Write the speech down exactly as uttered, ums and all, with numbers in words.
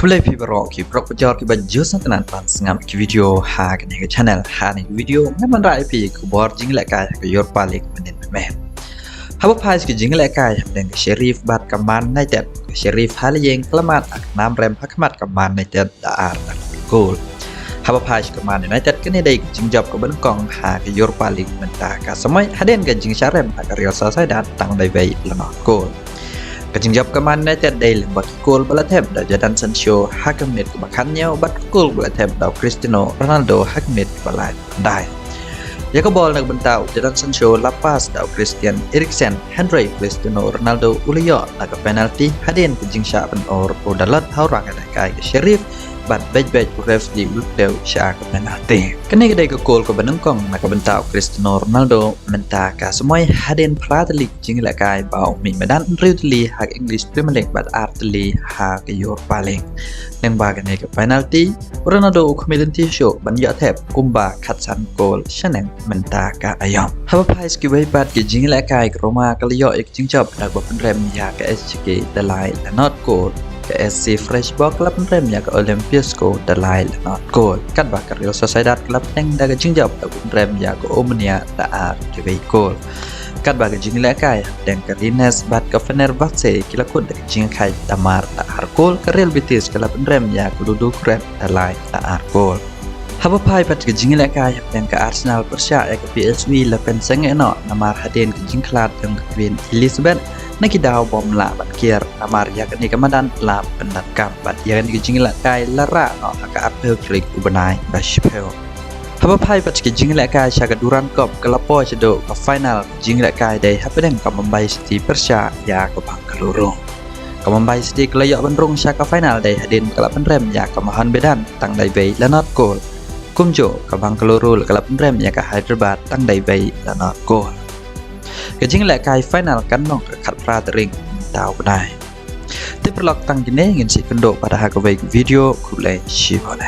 Khublei phi baroh ki paralok bajor kiba ju sngewtynnat ban sngap ki video ha kane ka channel. Ha kane ka video ngan wanrah ïa phi ki khubor jingïalehkai ha ka Europa League mynnin mynne. Haba phai sha ki jingïalehkai hapdeng ka Sheriff bad ka Man United, ka Sheriff ha la ïing ka la mad ha ka nam rem ha khmat ka Man United da ar da kol. Haba phai sha ka Man United, kane dei ka jingjop kaba nyngkong ha ka Europa League mynta ka samoi, hadien ka jingshah rem ha ka Real Sociedad tang da wei la nod kol. Ka jingjop ka Man United dei lyngba ki kol ba la thep da Jadon Sancho ha ka minit kaba khathynñiew bad ka kol ba la thep da u Cristiano Ronaldo ha ka minit kaba laiphew khyndai. Ïa ka bol na ka bynta u Jadon Sancho la pass da u Christian Eriksen, hynrei u Cristiano Ronaldo u la ïoh da ka penalty hadien ka jingshah pynur u da lut ha u rangïalehkai ka Sheriff bad beit beit u referee u la pyndew sha ka penalty. Kane ka dei ka kol kaba nyngkong na ka bynta u Cristiano Ronaldo mynta ka samoi hadien phra tylli ki jingïalehkai ba u mih madan, hynriew tylli ha ka English Premier League bad ar tylli ha ka Europa League. Lyngba kane ka penalty, u Ronaldo u khmih lynti shuh ban ïoh thep kumba khatsan kol shaneng mynta ka aïom. Haba phai sha kiwei pat ki jingïalehkai, ka Roma ka la ïoh ïa ka jingjop da kaba pynrem ïa ka S G K da lai la nod kol. Ka S C Freiburg ka la pynrem ïa ka Olympiacos da lai la nod kol. Katba ka Real Sociedad ka la pynrem da ka jingjop da kaba pynrem ïa ka Omonia da ar kiwei kol. Katba ka jingïalehkai hapdeng ka Rennes bad ka Fenerbahce ki la kut da ka jingkhaid da mar da ar kol, ka Real Betis ka la pynrem ïa ka Ludogorets da lai da ar kol. Haba phai pat ka jingïalehkai hapdeng ka Arsenal pyrshah ïa ka P S V la pynsangeh noh namar hadien ka jingkhlad jong ka Queen Elizabeth na ki daw bym lah ban kiar namar ïa kane ka madan la pyndonkam bad ïa kane ka jingïalehkai la rah noh ha ka arphew tarik u bnai ba shiphew. Haba phai pat ki jingïalehkai sha ka Durand Cup, ka la poi shaduh ka final, ka jingïalehkai dei hapdeng ka Mumbai City pyrshah ïa ka Bengaluru. Ka Mumbai City ka la ïoh ban rung sha ka final dei hadien ka la pynrem ïa ka Mohan Bagan tang da wei la nod kol. Kumjuh ka Bengaluru ka la pynrem ïa ka Hyderabad tang da wei la nod kol. Ka jingïalehkai final kan long ka khatphra tarik mynta u bnai. Te paralok, tang kine ngin sa ïakynduh pat ha kawei ka video. Khublei shibun.